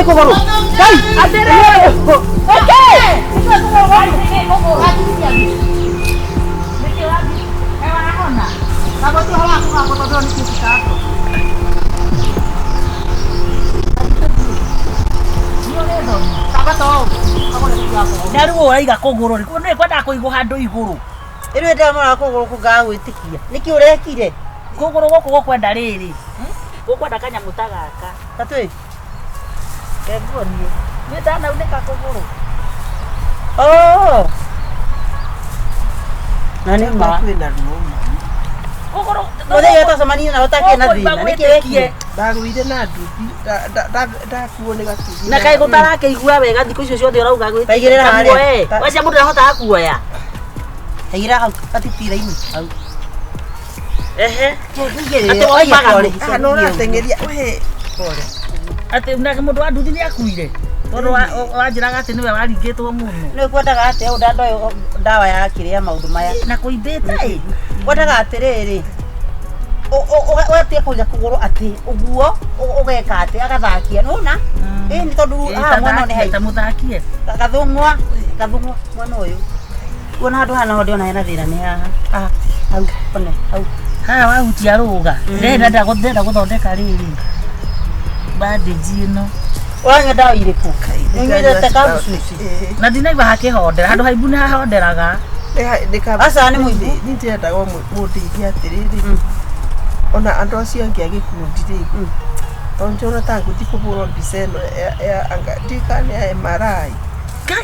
Kũgũrũ. Ngai. Atĩrĩrĩ. Na rĩu ũraiga kũgũrũ rĩ, nĩ kwendaga kũigwo handũ igũrũ. Ĩrĩ ndamũra kũgũrũ kũngaga gwĩtĩkia. Nĩkĩ ũrekire? Kũgũrũ gũkũ gũkwenda rĩrĩ, gũkwenda kanyamũ ta gaka. Gatwĩ. Kenguonie. Niĩ ndanaunĩka kũgũrũ. Oh. Na nĩ ma. Kwĩna ruo ma. Kũgũrũ Mũthenya ũtacemania nawe ũtakĩrĩ na thĩna. Nĩkĩ wekire? Ndagũire na nduthi, ndakuo nĩ gatuthi. Na kaĩ gũtarakĩigua wega thikũ icio ciothe ũrauga gwĩ. Taigĩrĩra harĩa. Ta- Wacia mũndũ ndahotaga kuoya. Taigĩrĩra hau gatitira-inĩ. Hau. Ehe. Atĩ Atĩ waumaga nũ? Ah, no ũrateng'eria we. Pole. Atĩ nake mũndũ wa nduthi nĩ akuire. Tondũ wanjĩraga atĩ nĩwe waringĩtwo mũno. Nĩ kwendaga atĩa ũũ ndandoĩ ndawa ya kĩrĩa maũndũ maya. Na kũimbĩte ĩ. Kwendaga atĩrĩrĩ ũgatia kũiga kũgũrũ atĩ ũguo ũgeka atĩ agathakia nĩwona ĩ nĩ tondũ haha mwena ũyũ nĩ Ta haiku mũthakie. gathũng'wa gathũng'wa mwena ũyũ kuona handũ haha naho ndĩona hena thĩna nĩ haha haha hau one hau Haha wahutia rũga. Ndĩrenda ndĩrenda gũthondeka rĩrĩ. Bandage ĩno. Ũranyua ndawa irĩkũ? Nĩũnyuĩte kabucuci? Na ndinaigua hakĩhondera. Handũ haimbu nĩ hahonderaga. Aca, nĩ mũimbu. Nĩ ndĩrendaga mũndeithie atĩrĩrĩ, ona andũ acio angĩ a gĩkundi rĩ, tondũ njona ta ngũthiĩ kũhũrwo mbica ĩno ya anga ndiũĩ kana nĩ ya MRI.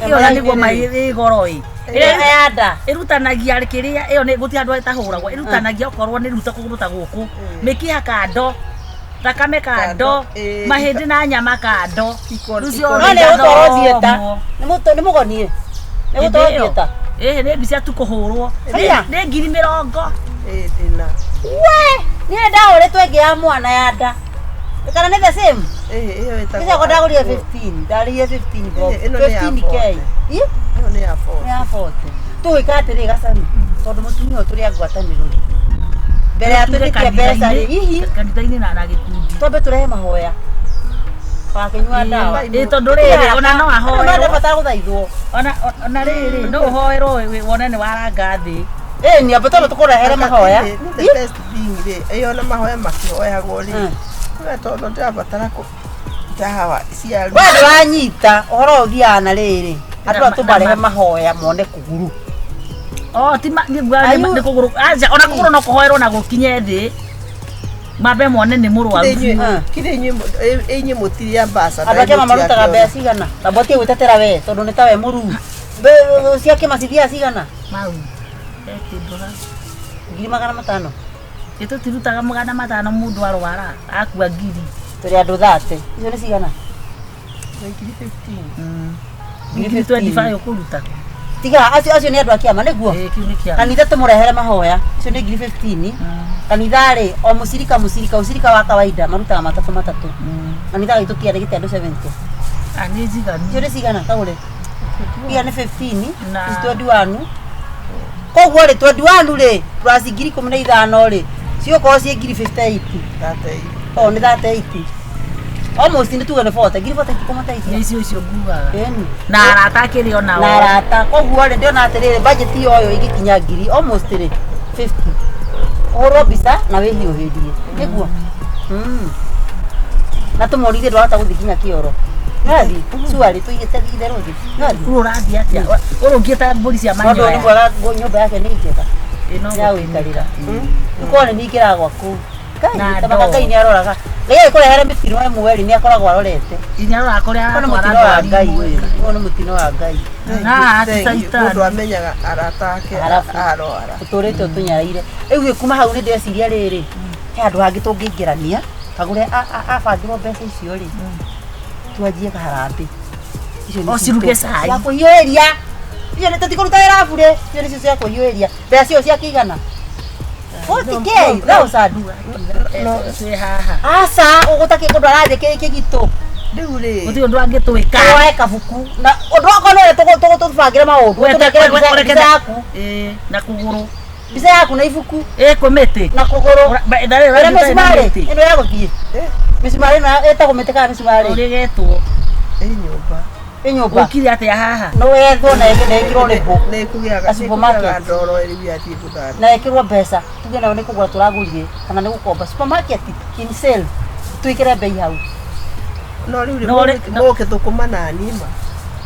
Ĩyo na nĩguo mai ĩ goro ĩ. Ĩrĩa ya nda. Ĩrutanagia kĩrĩa ĩyo nĩ gũtirĩ handũ ĩtahũragwo. Ĩrutanagia okorwo nĩ ruta kũgũrũ ta gũkũ. Mĩkiha kando. Thakame kando. Kando, ĩ, Mahĩndĩ na nyama kando. Iko- Rĩu iko- No nĩ gũtwarwo theatre. ciothe Nĩ mũgonie. Nĩ gũtwarwo theatre. Ĩhĩ nĩ mbica tu kũhũrwo. Haiya. Nĩ 20,000. Ĩ, ndĩna. We, niĩ ndahũrĩtwo ĩngĩ ya mwana ya nda. Kana nĩ the same? Ĩ, ĩyo ĩtagwo Icio ndagũrire 15, ndarĩhire 15 bob. Ĩno nĩ ya 15K. 40. Ĩ? Ĩyo nĩ ya 40. Nĩ ya 40. Tũgwĩka atĩrĩ gacani, tondũ mũtumia ũyũ tũrĩ a ngwatanĩro rĩ. Mbere ya Tuge twĩtĩkie mbeca rĩ, hihi kanitha-inĩ na gĩkundi. twambe tũrehe mahoya. Wakĩnyua ndawa. Ĩ tondũ rĩrĩ ona no Andũ ahoerwo. marabatara gũthaithwo. Ona rĩrĩ no ũhoerwo wone nĩ waranga thĩ. Ĩ ni ambe twambe tũkũrehere mahoya. Nĩ the best thing rĩ, ĩyo na mahoya makĩhoyagwo rĩ, Mm. we tondũ ndĩrabatara kũ ndawa cia ruo. We ndũranyita ũhoro ũyũ ũthiaga na rĩrĩ. Andũ aya tũmarehe Na- mahoya mone kũguru. Oh, ti ma nĩ nguga Ayu- nĩ kũgũrũ. Aca ona kũgũrũ no kũhoerwo na gũkinye thĩ. Mambe mone nĩ mũrwaru. Kirĩ inyuĩ- Mm. kirĩ inyuĩ inyuĩ mũtirĩ ambassador, Andũ a kĩama marutaga mũtiakĩona. mbeca cigana? Tamba ũtige gwĩtetera we tondũ nĩ ta we mũruu. Cia kĩama cithiaga cigana? Mau. He kĩndũ ha. 500,000. Ĩ tũtirutaga 500 mũndũ arwara akua ngiri. Tũrĩ andũ 30. Icio nĩ cigana? Nĩ 15,000. Ngiri 25 ũkũruta. Tiga acio acio nĩ andũ a kĩama nĩguo? Ĩ kĩu nĩ kĩama. Kanitha tũmũrehere mahoya. Icio nĩ 15,000. Kanitha rĩ o mũcirika mũcirika ũcirika wa kawaida marutaga matatũ matatũ. Kanitha gaitũ kĩarĩ gĩte andũ 70. Ah, nĩ njiganu. Icio nĩ cigana kagũre? Iria nĩ 15, Na- ici 21. Koguo rĩ 21 rĩ plus 15,000 rĩ cigũkorwo ciĩ 58,000. 38. Oh, nĩ 38. Almost nĩ tuge nĩ 40, 40,000 ikũmateithia. Nĩ icio icio ngugaga. Ĩni. Na arata akĩrĩ o nao. Na arata. Koguo rĩ ndĩrona atĩrĩrĩ budget ĩyo ĩngĩkinya ngiri almost rĩ 50. Ũhũrwo mbica na wĩhiũhĩrie. Nĩguo? Mm. Na tũmorithie ndwahota gũthiĩ nginya kĩoro. Nĩwathiĩ? Cuarĩ tũigĩte itherũ thĩ. Nĩwathiĩ? Rĩu ũrathiĩ atĩa? Ũrũngiĩ ta mbũri cia Tondũ nĩ manyoya. mwega nyũmba yake nĩ njega. Ĩ, no Ya gũikarĩra. Ũkorwo nĩ ningĩraga gwaku. Ngai, Na tamaka ndoo. Ngai nĩ aroraga. Ngai agĩkũrehere mĩtino ĩmwe rĩ nĩ akoragwo arorete. Nginya aroraga kũrĩa Ũyũ nĩ aratwara mũtino wa ndwari Ngai imwe. ũyũ. Ũyũ nĩ mũtino wa Ngai. Na ti Thank you. caitani. Mũndũ amenyaga arata ake Arabu. arwara. Ũtũrĩte ũtũnyaraire. Rĩu ĩ kuma hau nĩ ndeciria rĩrĩ, he handũ hangĩ tũngĩingĩrania, kagũre abangĩrwo mbeca icio rĩ, twanjie kaharambĩ. Icio nĩ O ciruge citũ. cai. Cia kũhiũhĩria. Icio nĩ tũtikũruta wĩra bure. Icio nĩcio cia kũhiũhĩria. Mbeca icio ciakĩigana? 40K thousand. No, twĩ haha. Aca, ũgũtakĩ kũndũ arathiĩ kĩgitũ. Rĩu rĩ, Gũtirĩ ũndũ angĩtwĩka. Woe kabuku. Na ũndũ wakwa nĩ ũrĩa tũbangĩre maũndũ. Tũnengere mbica yaku. Ĩ, na kũgũrũ. Mbica yaku na ibuku Ĩ, kwĩ mĩtĩ. na kũgũrũ. Ĩrĩa Ĩrĩa mĩcumarĩ ĩno ya gũthiĩ. Mĩcumarĩ ĩno ĩtagwo mĩtĩ kana mĩcumarĩ? Ũrĩgetwo. Ĩ nyũmba. Ĩ nyũmba. Ũkire atĩa haha? No wethwo na ĩkĩrwo rĩbũ. Nĩ kũgĩaga Na supermarket. nĩ kũgĩaga ndoro rĩu yathiĩ gũthambia. Na ĩkĩrwo mbeca. Tuge nayo nĩ kũgũra tũragũrire kana nĩ gũkomba. Supermarket in sale. Twĩkĩre bei hau. No rĩu No rĩ- rĩ mũgũgĩthũkũma na niĩ ma.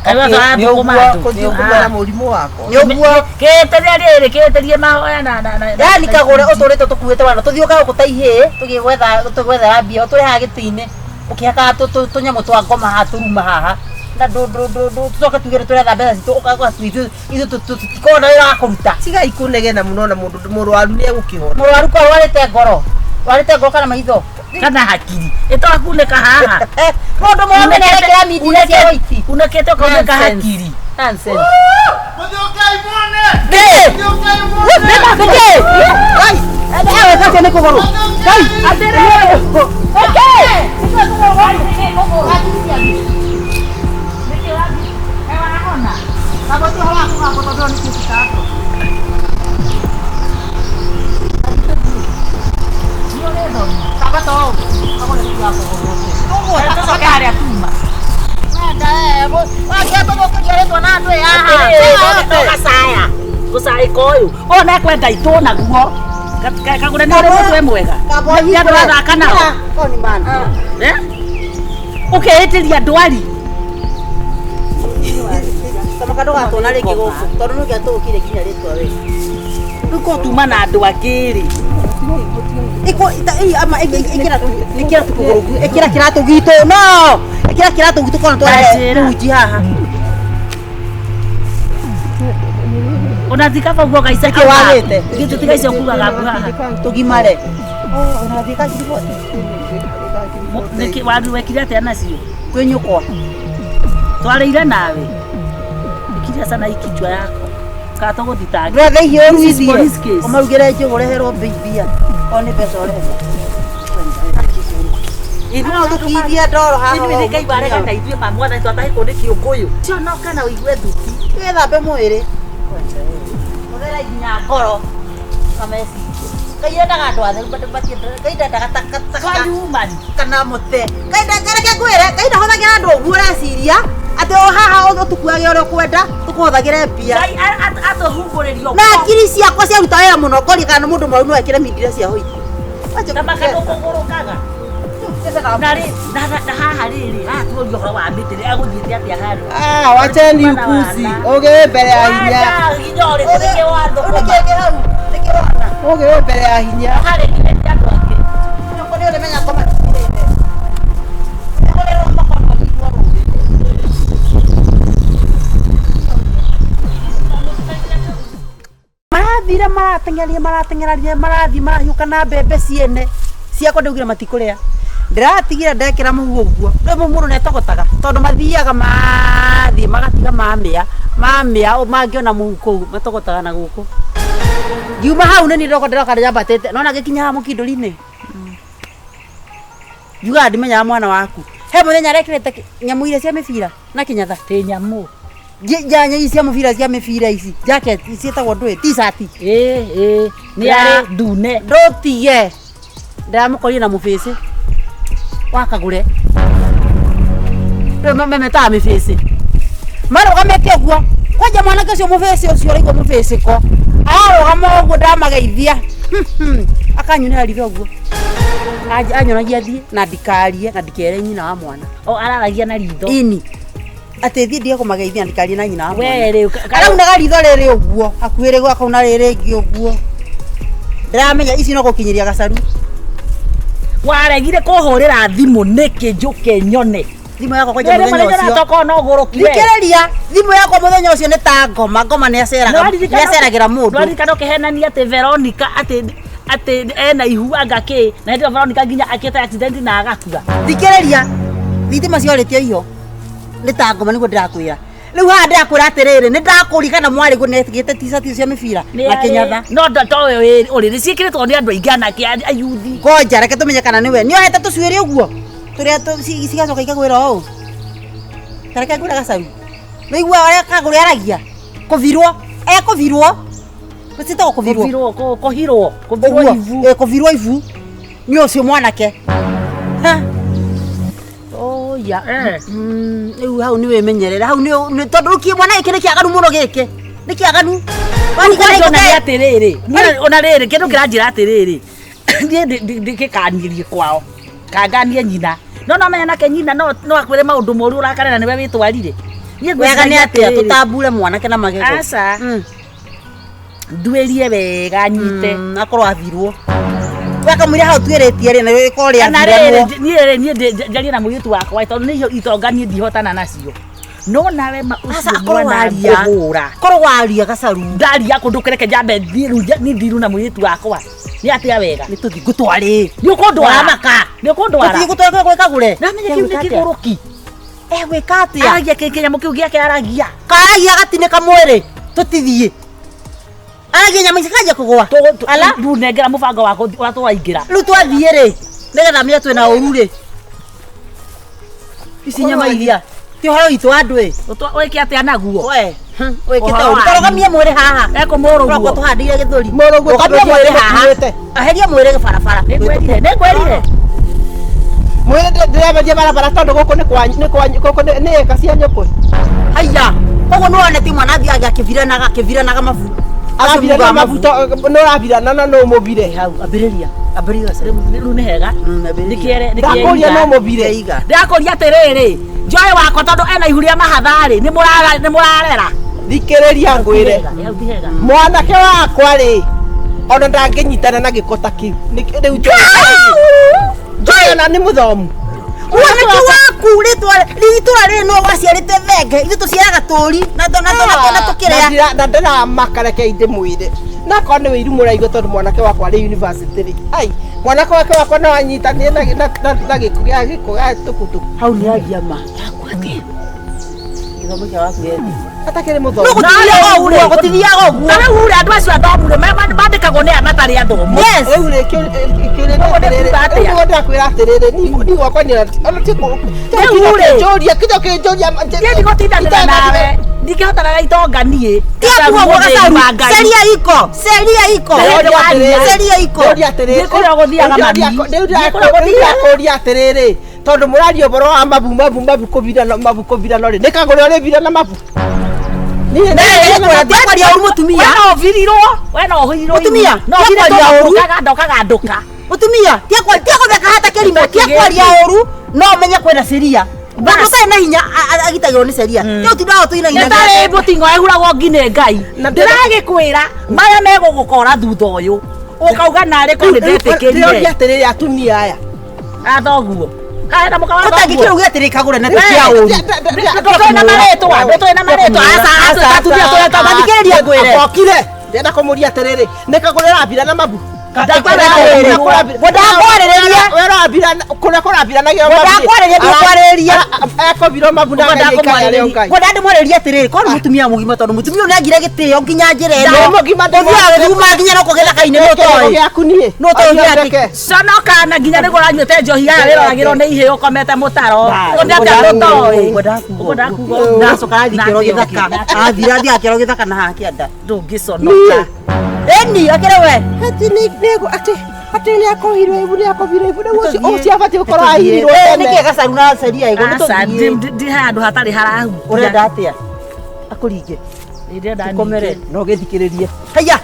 Kaĩ Okay, tũrathũkũma nĩ andũ? ũguo. Kũthũkũma na mũrimũ wakwa. Nĩ ũguo. Kĩtĩria rĩrĩ kĩtĩrie mahoya na na na. Yani kagũre ũtũrĩte tũkuĩte wana tũthiũkaga gũkũ ta ihĩĩ tũgĩgwetha tũgwethera mbia ũtũrehaga gĩtĩ-inĩ ũkĩhakaga tũnyamũ twa ngoma haha tũruma haha na ndũ ndũ ndũ ndũ tũcoke tuge nĩ tũretha mbeca citũ ũgakorwo ithuĩ ithuĩ tũtikoragwo na wĩra wa kũruta. Tigai kũnegena mũno na mũndũ mũrwaru nĩ egũkĩhona. Mũrwaru ko arwarĩte ngoro warĩte ngoro kana maitho Kana hakiri. Ĩtwakunĩka haha. Mũndũ mũrũme nĩ arekĩra mindira cia white. Unĩkĩte ũkaunĩka Nonsense. hakiri. Nonsense. Mũthiũkai muone! Nĩkĩ? Mũthiũkai muone! Nĩkĩ? Ngai, ewe kacio nĩ kũgũrũ. Ngai, atĩrĩrĩ. Nĩkĩ? Tũcoke harĩa tuma. Gacaya. Gũcaĩka ũyũ. Ũyũ nekwenda itũ naguo. Kagũre nĩ ũrĩ mũtwe mwega. Nĩ andũ athaka nao. Eh? Ũkeĩtĩria ndwari. Kamaka ndũgatwona rĩngĩ gũkũ tondũ nĩ ũngĩatũgũkire nginya rĩtwa we. Rĩu korwo tuma na andũ angĩ rĩ. Ĩkĩra tũkũgũrũ ĩkĩra kĩratũ gitũ no ĩkĩra kĩratũ gitũ kona twarehe Njĩra. runji haha. Ona thika bau gaica. Nĩkĩ wagĩte? Gĩtũ tiga icio kugaga haha. Tũgimare. Ũrathiĩ kangiriboti Nĩkĩ waru wekire atĩa nacio? kwĩ nyũkwa. Twarĩire nawe. Ikiria sana ikichwa yako. Kana tũgũthitanga. Ndũretha ihiũ This is ũruithie. police case. Ũmarugĩre njũgũ ũreherwo mbia. O nĩ mbeca ũrenda. No tũkithie ndoro haha. Ithuĩ nĩ Ngai warega na ithuĩ ma mwathani twatahĩkwo nĩ kĩũngũyũ. Cionoka na ũigue thuti. Wĩthambe mwĩrĩ. Ũthere nginya ngoro na meciria. Ngai endaga andũ atheru Ngai ndendaga takataka Twanyumani. kana mũte. Ngai reke ngwĩre Ngai ndahũthagĩra andũ ũguo ũreciria atĩ o haha ũtũkuage ũrĩa ũkwenda tũkũhũthagĩre mbia. Ngai atũhumbũrĩrio. Na ngiri ciakwa ciaruta wĩra mũno ngoria kana mũndũ mũrwaru no ekĩre mindira cia hoiti. Ta makandũ kũgũrũkaga. Na rĩ na na haha rĩrĩ haha tuorio ũhoro wa mĩtĩ rĩ agũthiĩte atĩa handũ. Ah, wacheni upuzi. Ũgĩ wĩ mbere ya hinya. Wanda nginya ũrĩkũ nĩkĩ wathũkũma. Nĩkĩ hau? Nĩkĩ wona? Ũgĩ wĩ mbere ya hinya. Harĩ nginya ti andũ angĩ. Nyoko nĩ ũrĩmenya ngoma citirĩte. Nĩkũrerwo makono igwo rũĩ. Marathire marateng'erire marateng'erire marathiĩ marahiũka na mbembe ciene ciakwa ndaugire matikũrĩa ndĩratigire ndekĩra mũhu ũguo rĩu mũndũ nĩatogotaga tondũ mathiaga mathiĩ magatiga mamĩa mamĩa mangĩona mũhu kũu matogotaga na gũkũ ngiuma hau nĩ niĩ ndĩroka ndĩroka ndĩambatĩte nona ngĩkinya haha mũkindũri-inĩ njugaga ndimenyaga mwana waku he mũthenya arekĩrĩte nyamũ iria cia mĩbira na kĩnyatha Tĩ nyamũ. Nyanya ici cia mũbira cia mĩbira ici jacket ciĩtagwo ndũĩ t-shirt Ĩ ĩ nĩ arĩ ndune. ndũtige ndĩramũkorire na mũbĩcĩ wakagũre rĩu memetaga mĩbĩcĩ marũgamĩte ũguo kwanja mwanake ũcio mũbĩcĩ ũcio ũraigua mũbĩcĩko ararũgama ũguo ndamageithia akanyunĩra ritho ũguo anyonagia thiĩ na ndikarie na ndikere nyina wa mwana O araragia na ritho. ini atĩ thiĩ ndige kũmageithia na ndikarie na nyina wa mwana We rĩu araunaga ritho rĩrĩ ũguo hakuhĩ rĩguo akauna rĩrĩ rĩngĩ ũguo ndĩramenya ici no gũkinyĩria gacaru waregire kũhũrĩra thimũ nĩkĩ njũke nyone. Thimũ yakwa kwanja Rĩrĩ mũthenya mũthenya ũcio tokorwo no ũgũrũki we. thikĩrĩria thimũ yakwa mũthenya ũcio nĩ ta ngoma ngoma nĩ aceragĩra mũndũ Nĩwaririkana ũkĩhenania atĩ Veronica atĩ atĩ ena ihu anga kĩ na hĩndĩ ĩyo Veronica nginya akĩte accident na agakua. Thikĩrĩria thitima ciorĩtio iho nĩ ta ngoma nĩguo ndĩrakwĩra rĩu haha ndĩrakwĩra atĩrĩrĩ nĩ ndakũririkana mwarĩ guo nĩetigĩte t-shirt cia mĩbira na kĩnyatha No towe ũrĩ nĩ ciĩkĩrĩtwo nĩ andũ aingĩ anake ayuthi. Ngoja reke tũmenye kana nĩwe nĩohete tũcuĩrĩ ũguo tũrĩa cigacoka ikagwĩra ũũ ta reke ngwĩre gacaru nĩigua ũrĩa kagũrĩ aragia kũbirwo ekũbirwo ciĩtagwo kũbirwo Kũbirwo kũhirwo kũbirwo ũguo ibu. ĩ, kũbirwo ibu nĩ ũcio mwanake Ha. Oi. Haiya. Eh. Rĩu hau nĩ wĩmenyerere hau nĩ tondũ rĩu mwana gĩkĩ nĩ kĩaganu mũno gĩkĩ nĩ kĩaganu. Kwanja ona nĩ atĩrĩrĩ niĩ ona rĩrĩ kĩndũ kĩranjĩra atĩrĩrĩ niĩ ndĩkĩkanirie kwao kanganie nyina no no menya nake nyina no no akwĩre maũndũ moru ũrakare na nĩwe wĩtwarire. Niĩ Wega nĩ ngwĩciria atĩa atĩrĩrĩ, tũtambure mwanake na magego. Aca. Nduĩrie wega nyite. Akorwo athirwo. Wakamwĩra hau tuĩrĩtie rĩ na rĩkorwo Kana rĩrĩ rĩathiranwo. niĩ rĩ niĩ njarie na mũirĩtu wakwa tondũ nĩ itonga niĩ ndihotana nacio no nawe ma Aca ũcio akorwo mwana waria. ngũhũra. Korwo waria gacaru. Ndaria kũndũ kĩreke njambe thiĩ rĩu niĩ ndiru na mũirĩtu wakwa nĩ atĩa wega. Nĩ tũthiĩ ngũtwarĩ. Nĩ ũkũndwara. Ũramaka. Nĩ ũkũndwara. Tũthiĩ gũtwara gwĩ kagũre. Namenya kĩu nĩ kĩgũrũki. Egwĩka atĩa? Aragia kĩnyamũ kĩu gĩake aragia. Karagia gatinĩka mwĩrĩ tũtithiĩ. Aragia nyama ici kanjia kũgũa. Ala. Rĩu nengera mũbango wa ũrĩa tũraingĩra. Rĩu twathiĩ rĩ nĩgetha menye twĩna ũru rĩ. Ici nyama iria ti ũhoro witũ wa andũ ĩ. Wĩke atĩa naguo? We wĩkĩte Ũhoro ũru. wanyu. Tũrũgamie mwĩrĩ haha. Ekũmũrũguo. Ũrokwo tũhandĩire gĩthũri. Mũrũguo Rũgamia tondũ mwĩrĩ haha. nĩũkuĩte. Aheria mwĩrĩ barabara. Nĩngwĩrire nĩngwĩrire. Mwĩrĩ ndĩremeria barabara tondũ gũkũ nĩ kwanyu nĩ kwanyu gũkũ nĩ ĩka cia nyũkwa. Haiya. Koguo nĩ wonete mwana athiaga akĩviranaga akĩviranaga mabu. Arabirana mabu nĩ ũrabirana na no ũmũbire. Hau ambĩrĩria. Ambĩrĩria gacaru. Rĩu nĩ hega. Nĩkĩere Ndakũria no ũmũbire. Iga. Ndakũria atĩrĩrĩ njoe wakwa tondũ ena ihu rĩa mahatha-rĩ nĩ mũrarera. Thikĩrĩria ngwĩre. Hau ti hega. Mwanake wakwa rĩ ona ndangĩnyitana na gĩko ta kĩu. Rĩu Joy ona nĩ mũthomu. Mwanake waku rĩtwa itũra rĩrĩ no waciarĩte thenge ithuĩ tũciaraga tũri na na tũkĩrĩa. Na ndĩramaka reke ndĩmwĩre nakorwo nĩ wĩiru mũraigua tondũ mwanake wakwa arĩ university rĩ ai mwanake wake wakwa no anyitanire na gĩko gĩa gĩko gĩa tukutuku Hau nĩ agia ma. Gĩthomo kĩa waku gĩethĩ. atakĩrĩ No mũthomu. gũtithiaga ũguo gũtithiaga ũguo. Ta rĩu rĩ andũ acio athomu rĩ mandĩkagwo nĩ aya matarĩ athomu. Yes. Rĩu rĩ kĩũria Ũguo nĩ kuuga atĩa? nĩguo ndakwĩra atĩrĩrĩ niĩ gwakwa nĩ ona ti Rĩu rĩ. kũnjũria kinya kĩnjũria Niĩ ndigũtindanĩra nawe ndingĩhotana na itonga niĩ. Tia kuga gacaru. Ceria iko. Ceria iko. Ceria iko. Nĩ kũrĩa ũgũthiaga mami. Nĩ kũrĩa ũgũthiaga. Ndĩrakũria atĩrĩrĩ tondũ mũraria ũhoro wa mabu mabu mabu kũbirana mabu kũbirana rĩ nĩ kagũre ũrĩbirana mabu. Tia kwaria ũru mũtumia. We no ũbirirwo. We no ũhirirwo. Mũtumia, No tia ũbire kwaria ũru. ũkagandũka. Mũtumia, tia gũtheka hata kĩrimũ, tia kwaria ũru no ũmenye kwĩna ceria. Mũndũ ũtarĩ na hinya agitagĩrwo nĩ ceria. Ti ũtindaga ũtũinaina. Nĩ tarĩ mũting'oe ehuragwo ngi nĩ Ngai. Na Ndĩragĩkwĩra maya megũgũkora thutha ũyũ ũkauga narĩ korwo nĩ Ndĩroria ndetĩkĩrire. atĩrĩrĩ atumia aya. Athoguo. Kaĩ na mũka wa Ũtangĩkĩra thoguo. uge atĩrĩ kagũre na tia ũru. Ndũtũĩ na marĩtwa ndũtũĩ na marĩtwa. Aca atumia tũretwo Mathikĩrĩria ngwĩre. Okire ndĩrenda kũmũria atĩrĩrĩ nĩ kagũre ũrabirana mabu. Ndakwarĩrĩria. Kũrĩa kũrabiranagio Ndakwarĩrĩria ndikwarĩrĩria. Ekũbirwo mabu na Ngai aikare arĩ o Ngai. Ngwenda ndĩmwarĩrie atĩrĩrĩ korwo nĩ mũtumia mũgima tondũ mũtumia ũyũ nĩagire gĩtĩo nginya njĩra ĩno. Nĩ mũgima Ũthiaga gĩthuma nginya no gĩthaka-inĩ nĩ ũtoĩ. Gĩaku niĩ. Nĩ ũtoĩ gĩake. Conoka na nginya nĩguo ũranyuĩte njohi aya wĩroragĩrwo nĩ ihĩĩ ũkomete mũtaro. Ũndĩ atĩa ndũtoĩ. Ũkwenda kuga ũguo. Ndacoka athiĩ kĩoro gĩthaka. Athire athiĩ kĩoro gĩthaka na haha kĩanda. Ndũngĩconoka. Ĩni akĩrĩ we. Atĩ nĩ atĩ atĩ nĩ akohirwo ibu nĩ akohirwo ibu rĩu ũcio ũcio abatiĩ gũkorwo ahirirwo tene. Nĩkĩ gacaru na ceria ĩgũ Aca nĩtũthiĩ. ndi handũ hatarĩ harahutia. Ũrenda atĩa? Akũringe. Ndĩrenda Tũkomere. ningĩ. No gĩthikĩrĩrie. Haiya.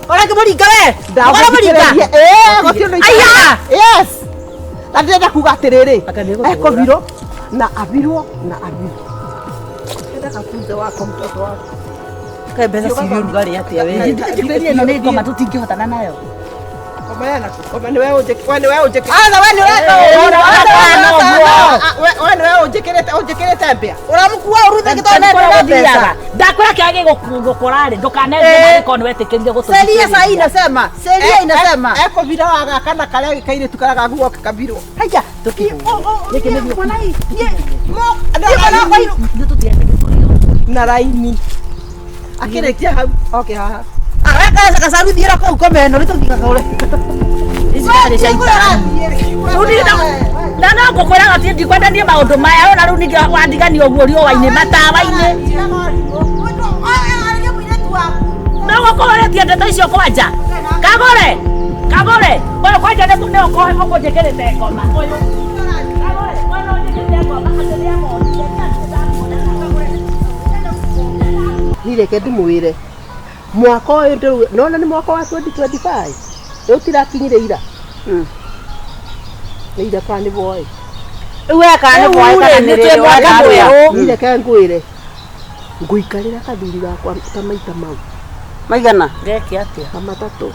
Ũrakĩmũringa we. Ũramũringa. Ĩĩ gũtirĩ ũndũ Aya! Yes. Na ndĩrenda kuga atĩrĩrĩ Anga nĩ egũtũgũra. ekũbirwo na abirwo na abirwo. Ndĩrenda kafunze wako mtoto wako. Kaĩ mbeca ciĩ ũrugarĩ atĩa we? Njĩkĩrĩrie ĩno nĩ ngoma tũtingĩhotana nayo. Koma yana koma nĩwe ũnjĩkĩrĩte we nĩwe ũnjĩkĩrĩte Aca we nĩ we nĩwe ũnjĩkĩrĩte ũnjĩkĩrĩte mbĩa. Ũramũkua ũru thĩ gĩtondũ Kũrĩa nĩ mbeca. gũthiaga. Ndakwĩra kĩrĩa gĩgũkora rĩ ndũkanenje Eh. na gĩkorwo nĩwetĩkĩrire Ceria gũtũthikĩrĩria. sahi inasema. Ceria inasema. Ekũbira wa gaka na karĩa kairĩtu karĩa gaguoka kabirwo. Haiya. Gĩkĩ nĩguo. Na raini. Akĩrĩkia hau oke haha. Araka gacaru thiĩra kũu koma ĩno nĩ tũthiĩ gakaũre. Ici ndarĩ cia itaani. Rĩu niĩ na no ngũkwĩraga atĩ ndikwenda niĩ maũndũ maya ona rĩu ningĩ wandigania ũguo riũa-inĩ matawa-inĩ. No gũkũhũrĩtie ndeto icio kwanja. Kagũre. Kagũre. Ũyũ kwanja nĩ ũkũnjĩkĩrĩte ngoma. Ũyũ. Kagũre. Ũyũ nĩ ũnjĩkĩrĩte ngoma. Ni reke ndimwire mwaka ũyũ nona nĩ mwaka wa 2025 rĩu tirakinyire ira nĩ ira kana nĩ boy Rĩu we kana nĩ boy kana nĩ rĩrĩ mwaka mwerũ. Ni reke ngwĩre ngũikarĩra kathuri gakwa ta maita mau maigana Ngeke atia? ta matatũ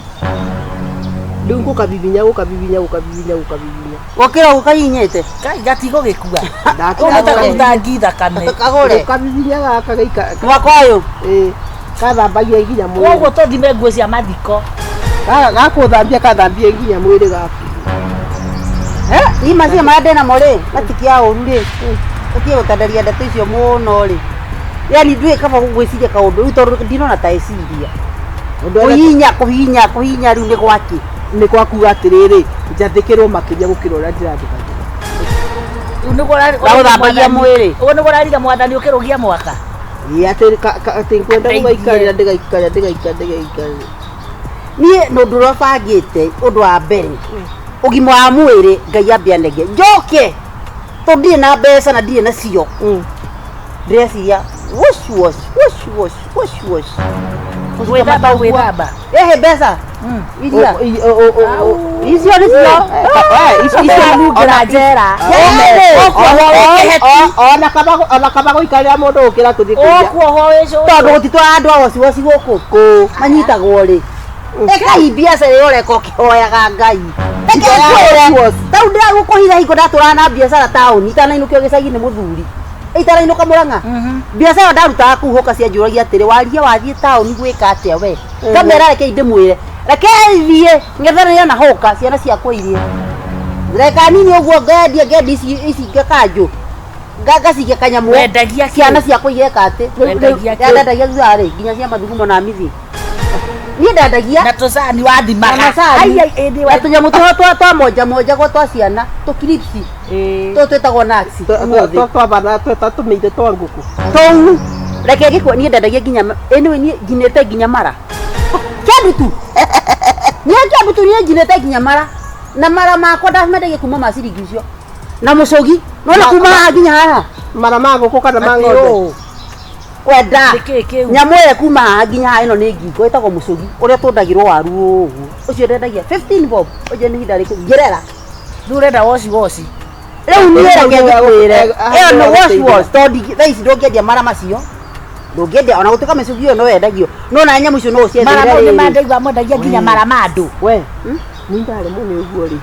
rĩu ngũkabibinya gũkabibinya gũkabibinya gũkabibinya gũkĩra gũkahinyĩte Kai gatigo gĩkua. Ndakĩra Ũhota kũruta ngi thakame. kagũre gũkabibinya gaka gaika mwaka ũyũ ĩĩ kathambagia nginya mwĩrĩ Koguo tũthime nguo cia mathiko. Gakũthambia kathambia nginya mwĩrĩ gaku Ii macio marĩa ndĩnamo rĩ matikia ũru rĩ ũtige gũtandaria ndeto icio mũno rĩ yani ndwĩ kaba gwĩciria kaũndũ rĩu tondũ ndinona ta ĩciria Ũndũ ũrĩa kũhihinya kũhihinya kũhihinya rĩu nĩ gwakĩ nĩ kwakuga atĩrĩrĩ njathĩkĩrwo makĩria gũkĩra ũrĩa ndĩrathĩkagĩra Rĩu nĩguo Ndagũthambagia mwĩrĩ. Ũguo nĩguo ũrarire mwathani ũkĩrũgia mwaka. Ĩĩ atĩ atĩ ngwenda gũgaikarĩra ndĩgaikarĩra ndĩgaikarĩra ndĩgaikarĩra niĩ nĩ ũndũ ũrĩa bangĩte ũndũ wa mbere ũgima wa mwĩrĩ Ngai ambe anenge njoke tondũ ndirĩ na mbeca na ndirĩ nacio ndĩreciria wash wash wash wash wash wash Gwĩthamba gwĩthamba. ehe mbeca iria icio nĩcio Icio njera. Ona kaba gũikarĩra mũndũ gũkĩra kũthiĩ kũiya Ũkuohwo wĩ cũcũ. tondũ gũtitwara andũ a waciwaci gũkũ kũ manyitagwo rĩ ĩkai biacara ĩyo ũreka ũkĩhoyaga Ngai reke ngwĩre tau ndĩragũkũhitha hingo ndatũraga na biacara taũni itanainũkio gĩcagi nĩ mũthuri itanainũka Mũrang'a biacara ĩyo ndarutaga kũu hoka cianjũragia atĩrĩ waria wathiĩ taũni gwĩka atĩa we ngamera rekei ndĩmwĩre rekei thiĩ ng'ethanĩre na hoka ciana ciakwa irie reka nini ũguo ngendia ngendia ici ici ngakanjũ ngacikia kanyamũ Wendagia kĩ? ciana ciakwa igeka atĩ Wendagia kĩ? ndendagia thutha rĩ nginya cia mathugumo na mithi niĩ ndendagia Na tũcani wathimaga. na macani Ai, ai, ĩndĩ na tũnyamũ tũho twa monja monja gwa twa ciana tũkiripsi Ĩĩ. tũtũ twĩtagwo nuts ũmũthĩ twabana tweta tũmĩire twa ngũkũ tũu reke ngĩkwo niĩ ndendagia nginya anyway niĩ nginĩte nginya mara kĩandu tu niĩ kĩandu tu niĩ nginĩte nginya mara na mara makwa ndamendagia kuma ma ciringi icio na mũcũgi nona kuma haha nginya haha mara ma ngũkũ kana ma ng'ombe kwenda Nĩkĩĩ kĩu? nyamũ ĩyo kuma haha nginya haha ĩno nĩ ngingo ĩtagwo mũcũgi ũrĩa tũndagĩrwo waru ũguo ũcio ndendagia 15 bob ũcio nĩ ihinda rĩkũ ngĩrera Rĩu ũrenda woci woci. rĩu niĩ reke ngĩkwĩre ĩyo nĩ wash wash tondũ thaa ici ndũngĩendia mara macio ndũngĩendia ona gũtuĩka mĩcũgi ĩyo no yendagio no na nyamũ icio no Mara mau nĩ ũciendeire mandaigua mwendagia nginya mara ma andũ. we ni ndaremwo nĩ ũguo rĩ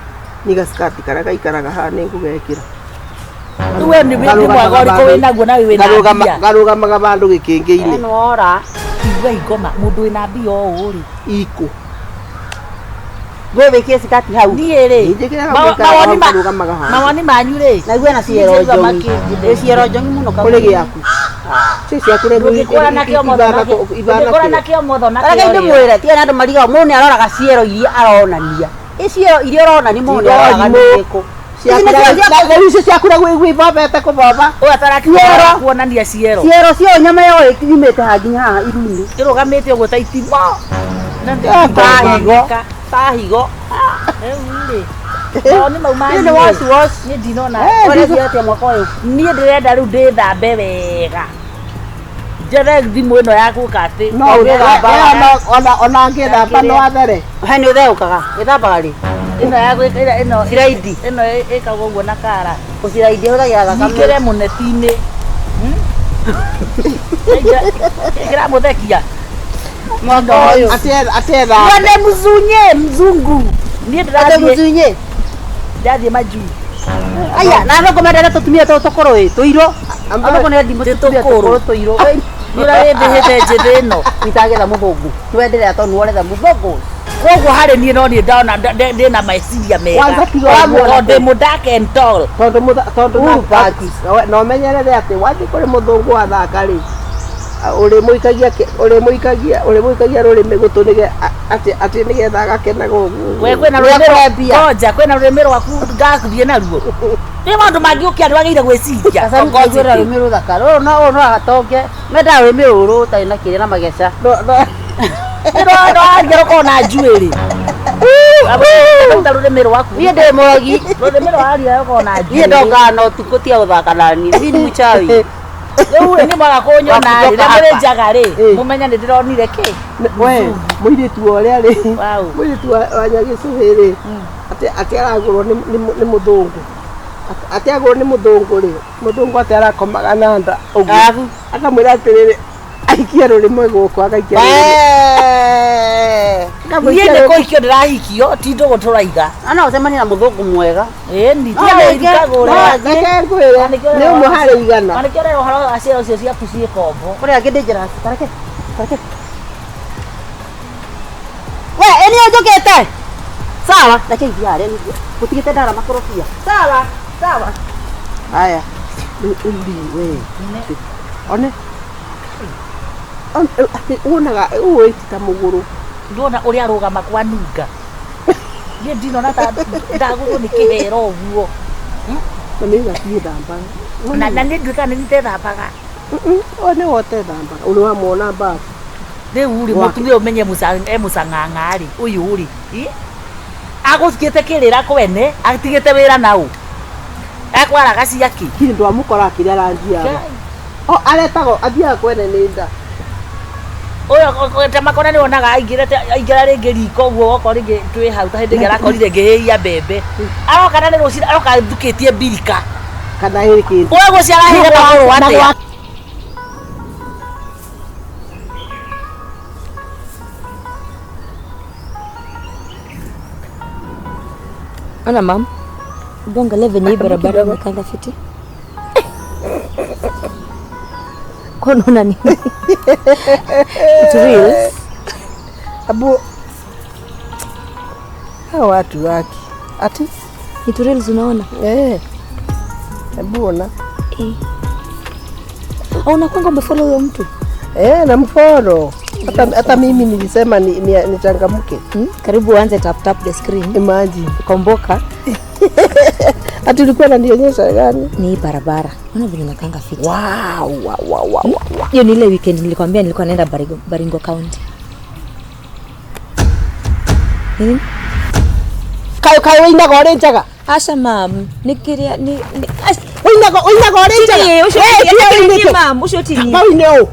ni gaskati karĩa gaikaraga haha nĩ ngũgekĩra Rĩu we nĩ mwega ũrĩkũ wĩnaguo na wĩna mbia. Garũgamaga vandũ gĩkĩngĩ-inĩ ora Igua ingoma mũndũ wĩna mbia ũũ rĩ. ikũ we wĩkĩre cikati hau Niĩ rĩ. Njĩkĩraga Mawoni karũgamaga haha mawoni manyu rĩ. na igue na ciero Njigua njongi makĩnjĩra. ĩ ciero njongi mũno kũrĩ gĩaku ci ciaku rĩu Ndũngĩkũra nakĩo motho nakĩo. Ndũngĩkũra nakĩo motho nakĩo. Reke rĩ. ndĩmwĩre tiga na andũ marigago mũndũ nĩ aroraga ciero iria aronania ĩ ciero iria ũronania mũndũ nĩ aroraga nĩ irĩkũ rĩu icio ciaku rĩu wĩbobete kũboba Ũyũ atarakinya kuonania ciero. ciero cio nyama ĩyo yumĩte haha nginya haha iru-inĩ Ĩrũgamĩte ũguo ta itimũ. Na ta higo ta higo Rĩu rĩ. Mawoni mau manyu. Niĩ nĩ wash wash Niĩ ndinona. ũrethiĩ atĩa mwaka ũyũ Niĩ ndĩrenda rĩu ndĩthambe wega. Njethe thimũ ĩno ya gũka atĩ. no ona angĩthamba no athere he nĩ ũtheũkaga wĩthambaga rĩ Ĩno ya gwĩka ĩno Ciraidi. Ĩno ĩkagwo ũguo na kara. gũciraidi hũthagĩra thakame Nyingĩre mũneti-inĩ. Kĩramũthekia. mwaka ũyũ atetha Mwene mzunye mzungu. Niĩ atĩ ndĩrathiĩ mũcunye ndĩrathiĩ majuu. aya na thoko mendete tũtumia tũtũ tũkũrũ ĩ tũirũ athoko nĩ ndimũ tũtumia Tũkũrũ. tũkũrũ tũirũ Nĩ ũrĩa wĩthĩhĩte njĩthĩ ĩno. itagetha mũthũngũ nĩwenderea tondũ nĩworetha mũthũngũ Koguo harĩ niĩ no niĩ ndona ndĩna meciria mega. Kwanza tiga ũguo. Tondũ ndĩ mũ dark and tall. tondũ tondũ Uhuru Park. na ũmenyerere atĩ wathiĩ kũrĩ mũthũngũ wathaka rĩ ũrĩmũikagia rũrĩmĩ gũtũ atĩ nĩgetha agakenaga ũguo We kwĩna Nĩ rũrĩmĩ akwambia. Ngoja kwĩna rũrĩmĩ rwaku ngakuthiĩ naruo. Nĩ maũndũ mangĩ ũkĩa nĩwagĩrĩire gwĩciria. Kaiguĩra rũrĩmĩ rũthaka rũrũ no ũyũ no atonge mendaga rũrĩmĩ rũrũ rũtarĩ na kĩrĩa na mageca Nĩ waria rũkorwo na njuĩrĩ. Ruta rũrĩmĩ rwaku. Niĩ ndĩ mũrogi. Rũrĩmĩ rwa aria ũkona Niĩ ndongaga na ũtukũ tiga gũthaka nani. Niĩ nĩ mũchawi. Rĩu rĩ, niĩ mwaga kũnyona rĩ, na Wakutoka mũrĩ hapa. njaga rĩ, Eh. mũmenye nĩ ndĩronire kĩ. We mũirĩtu wa ũrĩa rĩ, Wow. mũirĩtu wa Nyagĩcũhĩ rĩ, atĩ aragũrwo nĩ mũthũngũ. Atĩ agũrwo nĩ mũthũngũ rĩ, mũthũngũ atĩ arakomaga na nda ũguo. Arabu. Akamwĩra atĩrĩrĩ, aikie rũrĩmĩ gũkũ, agaikia rũrĩmĩ. Wee. Niĩ Akamũikia nĩ rũrĩmĩ. kũhikio ndĩrahikio, ti ndũgũ tũraiga. Ana ũcemanie na mũthũngũ mwega. Ĩni, No, tiga rĩngĩ, kũgũra. no, Reke ngwĩre, nĩ ũmwe harĩ igana. Na nĩkĩo ũrera ũhoro wa ciero icio ciaku ciĩ kombo. Kũrĩ angĩ dangerous. Tareke. Tareke. We, ĩ nĩyo njũkĩte. Sawa, reke ithiĩ harĩa nĩguo. Gũtigĩte ndara makorobia. Sawa, sawa. Haya. Rĩu rĩ, we. One. Atĩ wonaga ũũ ĩti ta mũgũrũ. Ndona ũrĩa arũgama kwa nunga. Niĩ ndinona ta ndagũrwo nĩ kĩhero ũguo. Na nĩ gatiĩthambaga. Na niĩ nduĩkaga nĩ nitethambaga. O nĩ wotethambaga. Ũrĩ wamwona mbabu. Rĩu rĩ, Wake. mũtumia ũmenye e mũcang'ang'a rĩ, ũyũ rĩ, ĩ? Agũtigĩte kĩrĩra kwene, atigĩte wĩra naũ. Ekwaraga ciakĩ. Kiri ndwamũkora akĩrĩa ranji yao. O aretagwo athiaga kwene nĩ nda. Ũyũ ta makona nĩ wonaga aingĩrĩte aingĩra rĩngĩ riko ũguo okorwo rĩngĩ twĩ hau ta hĩndĩ ĩngĩ arakorire ngĩhĩhia mbembe. Aroka na nĩ rũcinĩ aroka thukĩtie mbirika. Kana ĩrĩ kĩndũ. Ũyũ gũcio arahĩire magũrũ atĩa? Ona mam, hebu angalia venye hii barabara imekanga fiti. Kwa unaona nini? It real. Abu hao watu waki. Ati It real unaona? eh. Hebu ona. Eh. Au unakwanga umefollow huyo mtu? Eh, namfollow. Hata mimi nilisema nichangamke. Karibu uanze tap tap the screen. Imagine. Komboka. Ati ulikuwa unanionyesha gani? Ni hii barabara. Unaona vile inakaanga fiti. Wow, wow, wow, wow, wow. Hiyo ni ile weekend nilikwambia nilikuwa naenda Baringo County. Nini? Kayo kayo wĩinaga ũrĩ njaga. Asha mam, nikiria ni Wĩinaga wĩinaga ũrĩ njaga. Tini, ũcio Wee, tini, tiga tini, wĩinĩte. mam, ũcio tini. Kaba wĩine ũũ.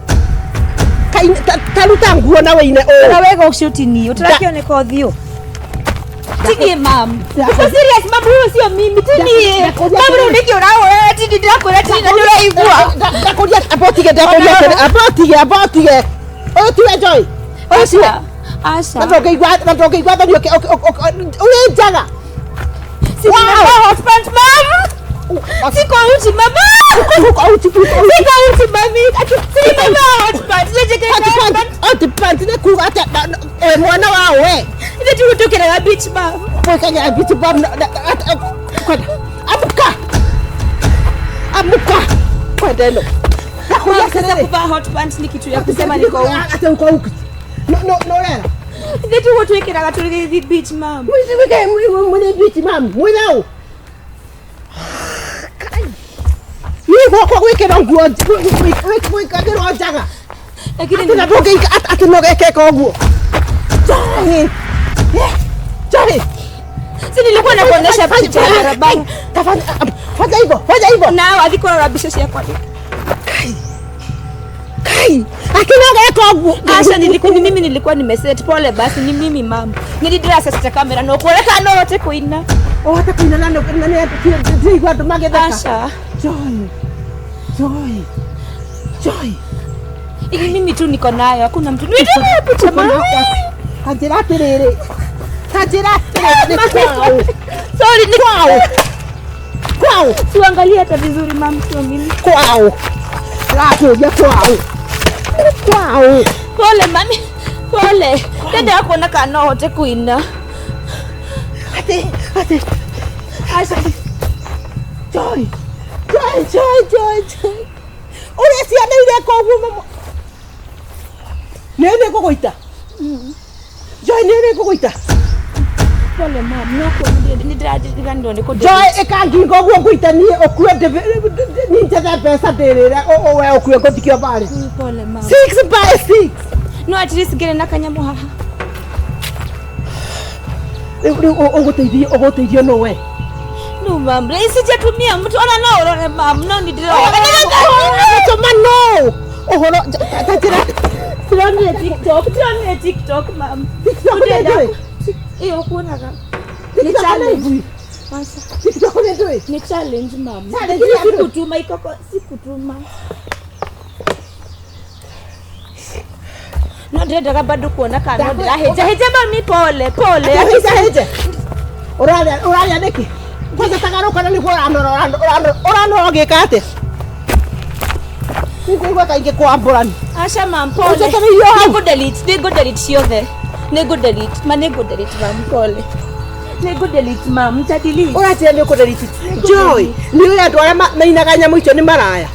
Ta ruta nguo na wĩine ũũ. Na wega ũcio tini, ũtarakĩoneka ũthiũ. Tini mam. Uko serious mam, huyo sio mimi. Tini. Mam, rĩu nĩkĩ ũrahoya? Tini ndĩrakwĩra tini na nĩũraigua. Ndakũria amba ũtige ndakũria atĩrĩ, amba ũtige amba ũtige. Ũyũ tiwe Joy. Ũyũ tiwe. Asha. Asha. Na ndũngĩigua na ndũngĩigua thoni ũrĩ njaga. Sisi nimevaa hot pants mam. Siko uchi mama. Uko uchi uko uchi. Siko uchi mami. Ati si nimevaa hot pants. Nĩnjĩkĩrĩte hot pants. Hot pants nĩ kuga atĩa we mwana wa we. Ithuĩ tũhĩtũkĩraga beach mam. Mwĩkagĩra beach mam kwenda. Amka. Amka. Kwenda ĩno. Ndakũria Mam, sasa atĩrĩrĩ. kuvaa hot pants ni kitu ya kusema niko uchi. Atĩ uko uchi. No no no rera. Ithuĩ tiguo twĩkĩraga tũgĩthiĩ beach mam. Mwĩke mwĩ beach mam. Mwĩ nau. Niĩ gwakwa gwĩkĩrwo nguo gwĩkagĩrwo njaga. Lakini Atĩ na ndũngĩika atĩ no gekeka ũguo. Joy. Joy. si nilikuwa nakuonyesha picha ya barabara. Fanya hivyo, fanya hivyo. Na wathi kũrora mbica ciakwa. Kai. Akina geka ũguo. Asha, nilikuwa ni mimi nilikuwa nimeset. Pole basi ni mimi mam. Nilidira sasa kamera no kuoneka no hote kuina. Ũhote kũina na na nĩ ndĩraigua andũ magĩtheka. Asha. Joy. Joy. Joy. Ili mimi tu niko nayo, hakuna mtu. Nitumie picha mami. Ta njĩra atĩrĩrĩ. Ta njĩra atĩrĩrĩ nĩ kwao. Sorry, ni Kwao. Kwao. Tuangalie hata vizuri mam, sio mimi. Kwao. Ndĩrakũria kwao. Kwao. Pole mami. Pole. Dada kuona kana no hote kuina. Atĩ atĩ Asha. Joy. Joy, Joy, Joy, Joy. Ũrĩa ciana ireka ũguo mama. Nĩ nĩ ngũgũita. Joy nĩ nĩ ngũgũita. Pole mam, no nĩndĩrariganirwo nĩ kũ Joy ĩka ngingo ũguo ngũita niĩ ũkue niĩ njethe mbeca ndĩrĩre we ũkue ngũthikio barĩ. Pole mam. 6 by 6. No at least ngĩrĩ na kanyamũ haha. Rĩu ũgũteithio ũgũteithio nũ we? No mam, sijatumia mtu ona no urore mam, no ni ndĩrona. Tũma no. Ũhoro ta njĩra. Ndĩronire TikTok, ndĩronire TikTok mam. TikTok nĩ ndũĩ? Ĩyo kuonaga. Ni TikTok nĩ challenge. ndũĩ? Acha. TikTok nĩ ndũĩ? Ni challenge mam. Challenge Lakini ya ndũ? sikutuma ikoko, sikutuma. No ndirendaga bado kuona kana no ndĩrahĩnja hĩnja mami, pole pole. Hĩnja hĩnja. Ũrarĩa ũrarĩa nĩkĩ? Kwanza tagarũka na nĩguo ũranora ũranora ũranora ũgĩka atĩa? Nĩngũigua kaingĩ kwambũrani. Acha mam, pole. Ũnjetereirio hau. Nĩngũ delete, nĩngũ delete ciothe. Nĩngũ delete, ma nĩngũ delete mam, pole. Nĩngũ delete mam, nita delete. Ũranjĩra nĩ ũkũdelete. Joy, nĩ ũĩ andũ arĩa mainaga nyamũ icio nĩ maraya.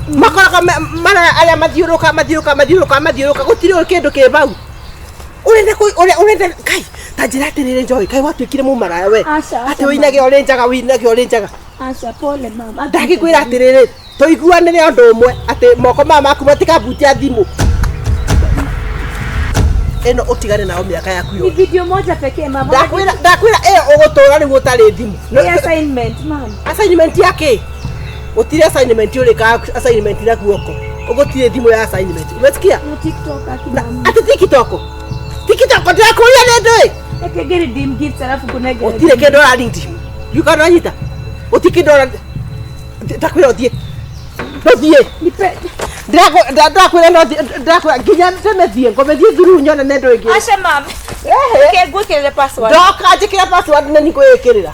Makoraga maraya arĩa mathiũrũka mathiũrũka mathiũrũka mathiũrũka gũtirĩ kĩndũ kĩ bau. Ũrenda ũrenda kai ta njĩra atĩrĩrĩ Joy, kai watuĩkire mũmaraya we. Aca, aca, Atĩ wĩinage ũrĩ njaga wĩinage ũrĩ njaga. Acha, pole mam. Ndagĩkwĩra atĩrĩrĩ tũiguanĩre ũndũ ũmwe atĩ moko maya maku matikabutia thimũ. Ĩno ũtigane nao mĩaka yaku Ni yothe. video moja pekee mam. Ndakwĩra ndakwĩra ĩyo ũgũtũra rĩu ũtarĩ thimũ. Ni assignment mam. Assignment ya kĩ? Gũtirĩ assignment ũrĩkaga assignment na guoko. Ũgũtirĩ thimũ ya assignment. Umesikia? No TikTok aki mam. Atĩ TikTok. TikTok ndĩrakũria nĩ ndũĩ. Eke ngĩ redeem gifts alafu kunege. Gũtirĩ kĩndũ ũraredeem. You anyita. Gũtirĩ kĩndũ ũra ndakwĩra ũthiĩ. Ndũthiĩ. Nipe. Ndakwĩra no ndakwĩra nginya tene thiĩ ngome thiĩ thuru nyone nĩ ndũ ĩngĩ. Acha mam. Ehe. Ke ngwĩkĩrĩre password. Ndoka njĩkĩre password nĩ nĩngwĩĩkĩrĩra.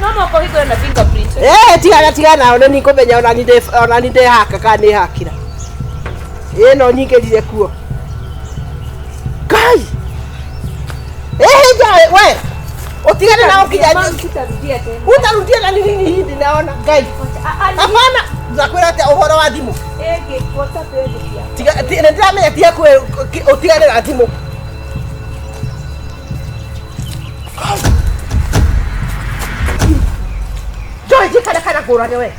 No moko hingũre na fingerprint. Eh, tigana tigana nao nĩ nĩngũmenya ona niĩ ona niĩ ndĩhaka kana nĩ hakĩra. Ĩ no nyingĩrire kuo. Ngai. Ĩhĩ njaĩ we. Ũtigane nao nginya Mam, sitarudia tena. utarudia na nini hindi naona Ngai. Hapana, ndakwĩra atĩa ũhoro wa thimũ. Ege WhatsApp ege pia. Tiga nĩ ndĩramenya tiga kwĩ ũtigane na thimũ. Joy jikara kana ngũrane we.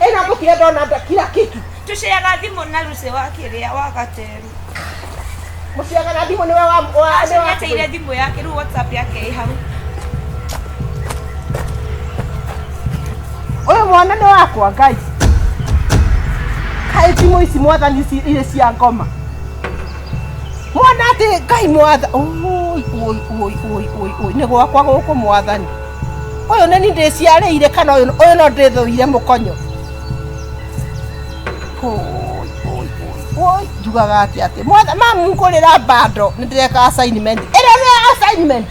Ĩno ngũkire ndona kila kitu. Tuceaga thimũ na Lucy wa kĩrĩa wa Gateru. Mũciaga na thimũ nĩwe wa wa Aca nĩateire thimũ yake rĩu WhatsApp yake ĩ hau. Ũyũ mwana nĩ wakwa Ngai. Kaĩ thimũ ici mwathani ici irĩ cia ngoma. Mwana atĩ Ngai mwatha oi oi oi oi oi oi nĩ gwakwa gũkũ mwathani. Ũyũ nĩ niĩ ndĩciarĩire kana ũyũ ũyũ no ndĩthũire mũkonyo. Oi oi oi oi njugaga atĩ atĩ mwatha mamu ngũrĩra bando nĩ ndĩreka assignment. Ĩno nĩ assignment.